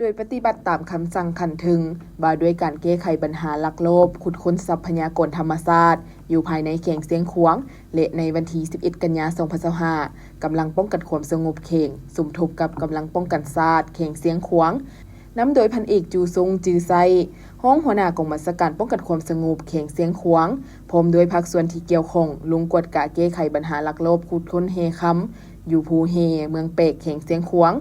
ໂດຍປະຕິບັດຕາມຄຳສັ່ງຂັ້ນເທິງ ວ່າດ້ວຍການແກ້ໄຂບັນຫາລັກລອບຂຸດຄົ້ນຊັບພະຍາກອນທຳມະຊາດ ຢູ່ພາຍໃນແຂວງຊຽງຂວາງ ແລະ ໃນວັນທີສິບເອັດ ກັນຍາ ສອງພັນຊາວຫ້າ ກຳລັງປ້ອງກັນຄວາມສະຫງົບແຂວງ ສົມທົບກັບກຳລັງປ້ອງກັນຊາດແຂວງຊຽງຂວາງ ນຳໂດຍພັນເອກ ຈູຊົງ ຈື່ໄຊ ຮອງຫົວໜ້າກອງບັນຊາການປ້ອງກັນຄວາມສະຫງົບແຂວງຊຽງຂວາງ ພ້ອມດ້ວຍພາກສ່ວນທີ່ກ່ຽວຂ້ອງ ລົງກວດກາແກ້ໄຂບັນຫາລັກລອບຂຸດຄົ້ນແຮ່ຄຳ ຢູ່ພູແຮ່ ເມືອງແປກ ແຂວງຊຽງຂວາງ.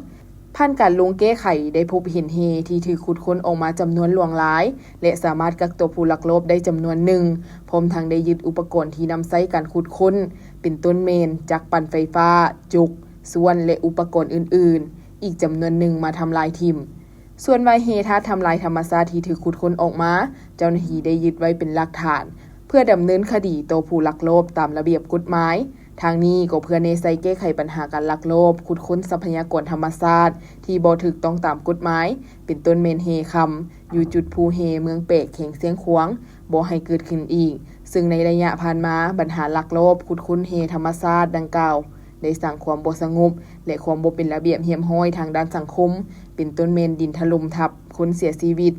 ຜ່ານການລົງແກ້ໄຂ ໄດ້ພົບເຫັນແຮ່ທີ່ຖືກຂຸດຄົ້ນອອກມາຈຳນວນຫຼວງຫຼາຍ ແລະ ສາມາດກັກຕົວຜູ້ລັກລອບໄດ້ຈຳນວນໜຶ່ງ, ພ້ອມທັງໄດ້ຍຶດອຸປະກອນທີ່ນຳໃຊ້ການຂຸດຄົ້ນ ເປັນຕົ້ນແມ່ນຈັກປັ່ນໄຟຟ້າ, ຈົກ, ສ່ວນ ແລະ ອຸປະກອນອື່ນໆ ອີກຈຳນວນໜຶ່ງມາທຳລາຍຖິ້ມ. ສ່ວນວ່າແຮ່ທາດທຳລາຍທຳມະຊາດທີ່ຖືກຂຸດຄົ້ນອອກມາ, ເຈົ້າໜ້າທີ່ໄດ້ຍຶດໄວ້ເປັນຫຼັກຖານ ເພື່ອດຳເນີນຄະດີຕໍ່ຜູ້ລັກລອບຕາມລະບຽບກົດໝາຍ. ທາງນີ້ກໍເພື່ອແນໃສ່ແກ້ໄຂບັນຫາການລັກລອບຂຸດຄົ້ນຊັບພະຍາກອນທຳມະຊາດທີ່ບໍ່ຖືກຕ້ອງຕາມກົດໝາຍ ເປັນຕົ້ນແມ່ນແຮ່ຄຳ ຢູ່ຈຸດພູແຮ່ເມືອງແປກ ແຂວງຊຽງຂວາງ ບໍ່ໃຫ້ເກີດຂຶ້ນອີກ, ເຊິ່ງໃນໄລຍະຜ່ານມາ ບັນຫາລັກລອບຂຸດຄົ້ນແຮ່ທຳມະຊາດດັ່ງກ່າວ ໄດ້ສ້າງຄວາມບໍ່ສະຫງົບ ແລະ ຄວາມບໍ່ເປັນລະບຽບຮຽບຮ້ອຍທາງດ້ານສັງຄົມ ເປັນຕົ້ນແມ່ນດິນຖະຫຼົ່ມທັບຄົນເສຍຊີວິດ,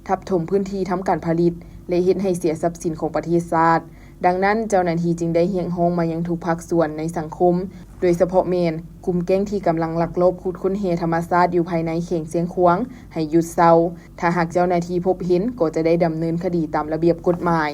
ທັບຖົມພື້ນທີ່ທຳການຜະລິດ ແລະ ເຮັດໃຫ້ເສຍຊັບສິນຂອງປະເທດຊາດ. ດັ່ງນັ້ນ, ເຈົ້າໜ້າທີ່ຈຶ່ງໄດ້ຮຽກຮ້ອງມາຍັງທຸກພາກສ່ວນໃນສັງຄົມ, ໂດຍສະເພາະແມ່ນກຸ່ມແກ້ງທີ່ກຳລັງລັກລອບຂຸດຄົ້ນແຮ່ທຳມະຊາດຢູ່ພາຍໃນແຂວງຊຽງຂວາງ ໃຫ້ຢຸດເຊົາ. ຖ້າຫາກເຈົ້າໜ້າທີ່ພົບເຫັນ, ກໍຈະໄດ້ດຳເນີນຄະດີຕາມລະບຽບກົດໝາຍ.